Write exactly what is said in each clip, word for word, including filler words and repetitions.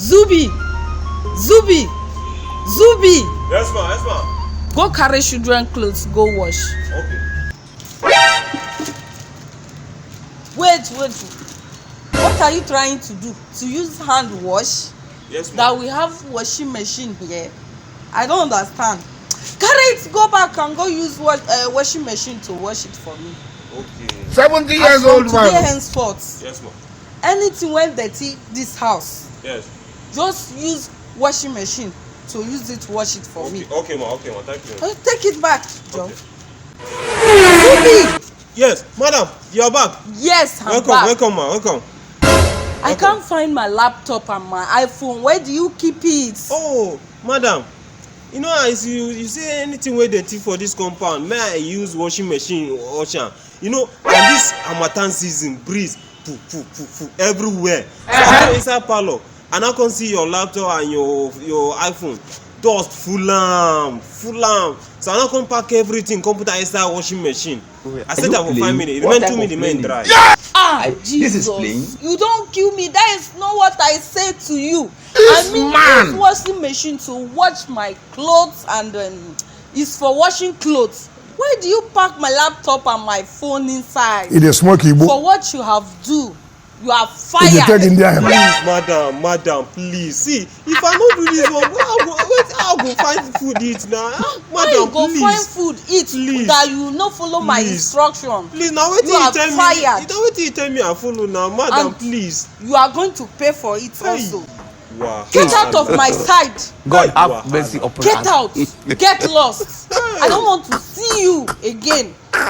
Zubi! Zubi! Zubi! Yes, ma. Yes, ma. Go carry children clothes, go wash. Okay. Wait, wait. What are you trying to do? To use hand wash? Yes, ma. That we have washing machine here? I don't understand. Carry it, go back and go use wa- uh, washing machine to wash it for me. Okay. Seventy As years from old today man. Henceforth, Yes, ma. Anything when dirty this house, Yes. Just use washing machine to use it wash it for Okay, me. Okay, ma. Okay, ma. Thank you. Uh, Take it back, Joe. Okay. Zubi! Yes, madam. You're back. Yes, I'm Welcome, back. Welcome, ma. Welcome. I can't find my laptop and my iPhone. Where do you keep it? Oh, madam. You know, as you you say anything wey dirty for this compound, may I use washing machine wash am? You know, and this harmattan season, breeze, poo poo poo poo everywhere. So I go inside parlour, and I come see your laptop and your your iPhone, dust full am, full am. So I no come pack everything, come put am inside washing machine. I set am for five minutes. Remain two minutes, make e dry. Ah, I- this is Jesus. Plain. You don't kill me. That is not what I said to you. I mean, Man. Use washing machine to wash my clothes and um, it's for washing clothes. Where do you pack my laptop and my phone inside? E dey smoke For igbo. What you have do, you are E dey take fired. India hemp. Please, madam, madam, please. See, if I no do this one, how I go, wait, how I go find food eat now? Ah, Where you madam, go please. Find food eat Please. That you no follow my Please. Instruction? Please, now wetin You you are tell fired. Me? Now wetin you tell me I follow now, madam, And please. You are going to pay for it Hey. Also. Wow. Get out of my side. God Wow. Have mercy upon Get us. Out. Get lost. I don't want to see you again. Get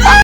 out.